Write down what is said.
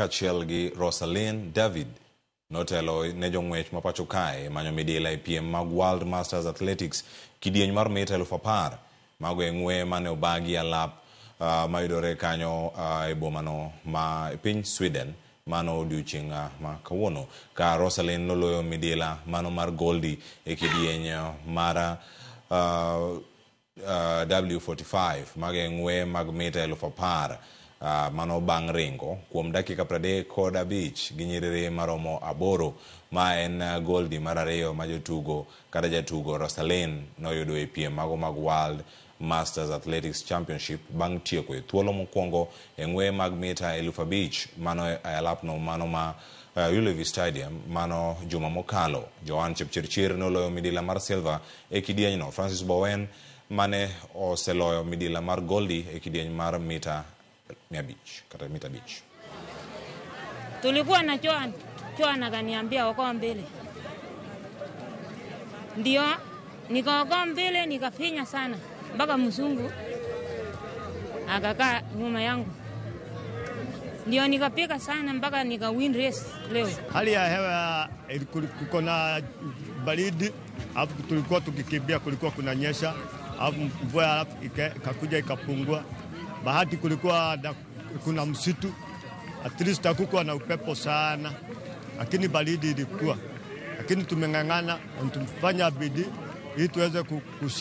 Kaachiel gi Rosaline David notelo ne jong'wech ma pacho kae manyo midila e piem mag World Masters Athletics kidieny mar mita 10,000. Mago e ng'we mane obagi alap mayudore kanyo e bomano ma piny Sweden mano odiochieng' ma kawuono ka Rosaline noloyo midila mano mar goldi e kidieny mar W45 mago e ng'we mag mita 10,000 mano bang' ringo kuom dakika 35 gi nyiriri maromo 8. Ma en goldi mar ariyo ma jotugo kata jatugo Rosaline noyudo e piem mago mag World Masters Athletics Championship bang' tieko e thuolo mokwongo e ng'we mag mita 5,000 mano e alapno mano ma Ullevi Stadium mano juma mokalo. Joan Chepchirchir noloyo midila mar silver e kidienyno. Francis Bowen mane oseloyo midila mar goldi e kidieny mar mita 500 kata mita 5. Tulikuwa na Joan, Joan akaniambia okoa mbele, ndio nikaokoa mbele, nikafinya sana mpaka mzungu akakaa nyuma yangu, ndio nikapiga sana mpaka nika win race leo. Hali ya hewa kuko na baridi, alafu tulikuwa tukikimbia, kulikuwa kunanyesha, alafu mvua alafu ikakuja ikapungua. Bahati kulikuwa kuna msitu, at least hakukuwa na upepo sana, lakini baridi ilikuwa, lakini tumeng'ang'ana na tumefanya bidii ili tuweze kushinda.